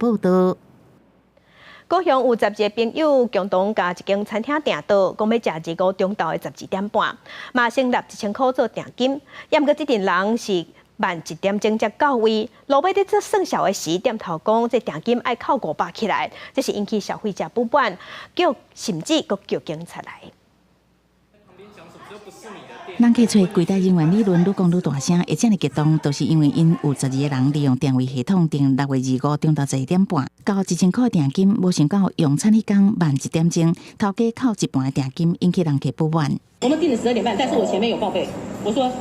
報道。高雄有12個朋友共同共一間餐廳訂桌，講欲食25中晝的12點半，嘛先納1000箍做訂金。毋過這陣人是慢一點鐘才到位，落尾佇做算數的時，店頭講這訂金愛扣500起來，這是引起消費者不滿，叫甚至閣叫警察來。人客揣櫃台人員理論愈講愈大聲，會遮爾激動，就是因為𪜶有12個人利用訂位系統訂6月25中晝12點半，交1000箍訂金，無想到用餐彼工慢一點鐘，頭家扣一半的訂金，引起人客不滿。我們訂了12點半，但是我前面有報備，我說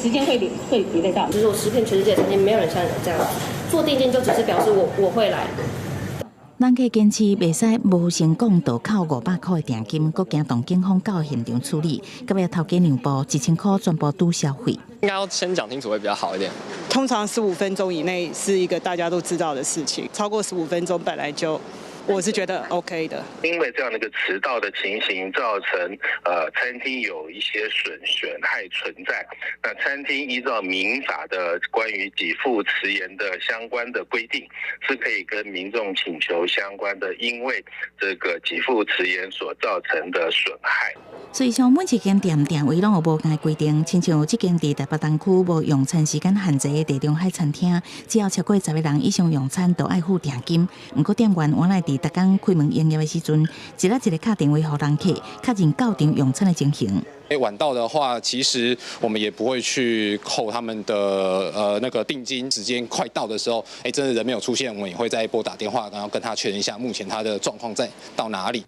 時間會 delay 到。就是我十遍全世界餐廳，沒有人像你這樣做定金，就只是表示我會來。人客堅持袂使無先講就扣500箍的訂金，閣驚動警方到現場處理，到尾頭家讓步1000箍全部拄消費。應該要先講清楚會比較好一點。通常15分鐘以內是一個大家都知道的事情，超過十五分鐘本來就，我是覺得 OK 的。因為這樣的一個遲到的情形，造成餐廳有一些損害存在。那餐廳依照民法的關於給付遲延的相關的規定，是可以跟民眾請求相關的，因為這個給付遲延所造成的損害。所以像每一間店訂位攏有無仝規定，親像這間佇台北東區無用餐時間限制的地中海餐廳，只要超過10個人以上用餐，都愛付訂金。毋過店員原來佇逐工開門營業的時陣，一粒一个敲電話予人客，確認到場用餐的情形。晚到的話，其實我們也不會去扣他們的那個定金。時間快到的時候，真的人沒有出現，我們也會再撥打電話，然後跟他確認一下目前他的狀況在到哪裡。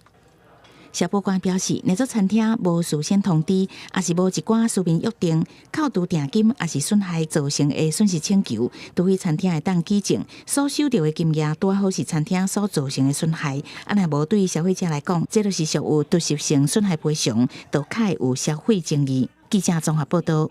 消保官表示，若做餐廳無事先通知，抑是無一寡書面約定，扣除訂金，抑是損害造成的損失請求，除非餐廳會當舉證，所收著的金額拄好是餐廳所造成的損害，啊若無對消費者來講，這就是屬於突襲性損害賠償，就較會有消費爭議。記者綜合報道。